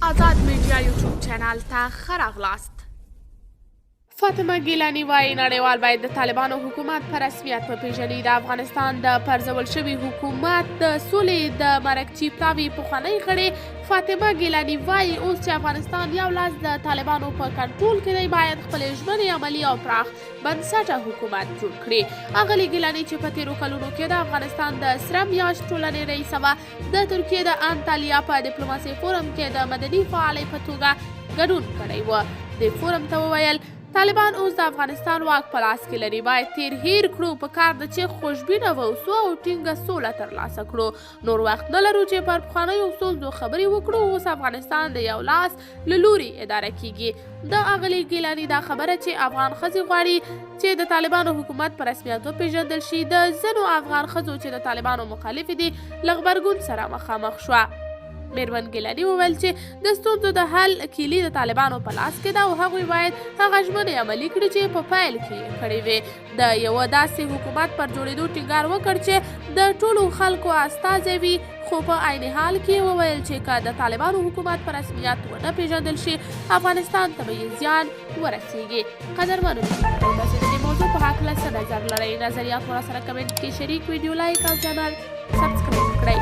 آزاد میډیا یوټیوب چینل ته ښه راغلاست. فاطمه ګیلاني وايي، نړیوال باید د طالبانو حکومت په رسمیت وپېژني. د افغانستان د پرځول شوي حکومت د سولې د مرکچي پلاوي پخوانۍ غړې فاطمه ګیلاني وايي، اوس چې افغانستان یو لاس د طالبانو په کنټرول کې دی، باید خپلې ژمنې عملي او پراخ بنسټه حکومت جوړ کړي. اغلې ګیلاني چې په تېرو کلونو کې د افغانستان د سره میاشت ټولنې رئیسه وه، د ترکیې د انتالیا په دیپلوماسي فورم کې د مدني فعالۍ په توګه ګډون کړی و. دې فورم ته وویل، طالبان اوس د افغانستان واک په لاس کې لري، باید تیر هیر کړو، په کار ده چې خوشبینه واوسو او ټینګه سوله ترلاسه کړو. نور وخت نه لرو چې پر پخوانیو ستونزو خبرې وکړو. اوس افغانستان د یو لاس له لوري اداره کیږي. د اغلې ګیلاني دا خبره چې افغان ښځې غواړي چې د طالبانو حکومت په رسمیت وپېژندل شي، د ځینو افغان ښځو چې د طالبانو مخالفې دي له غبرګون سره مخامخ شوه. میرمن ګیلاني وویل چې د ستونزو د حل کیلي د طالبانو په لاس کې ده او هغوی باید هغه ژمنې عملي کړي چې په پیل کې یې کړې وې. د یوه داسې حکومت پر جوړېدو ټینګار وکړ چې د ټولو خلکو استازی وي، خو په عین حال کې وویل چې که د طالبانو حکومت په رسمیت ونه پیژندل شي، افغانستان ته به یې زیان ورسیږي. قدرمنو لیدونکو، تاسو د دې موضوع په هکله څه نظر لرئ؟ نظریات مو راسره کمنټ کې شریک، ویډیو لایک او چینل سبسکرایب کړئ.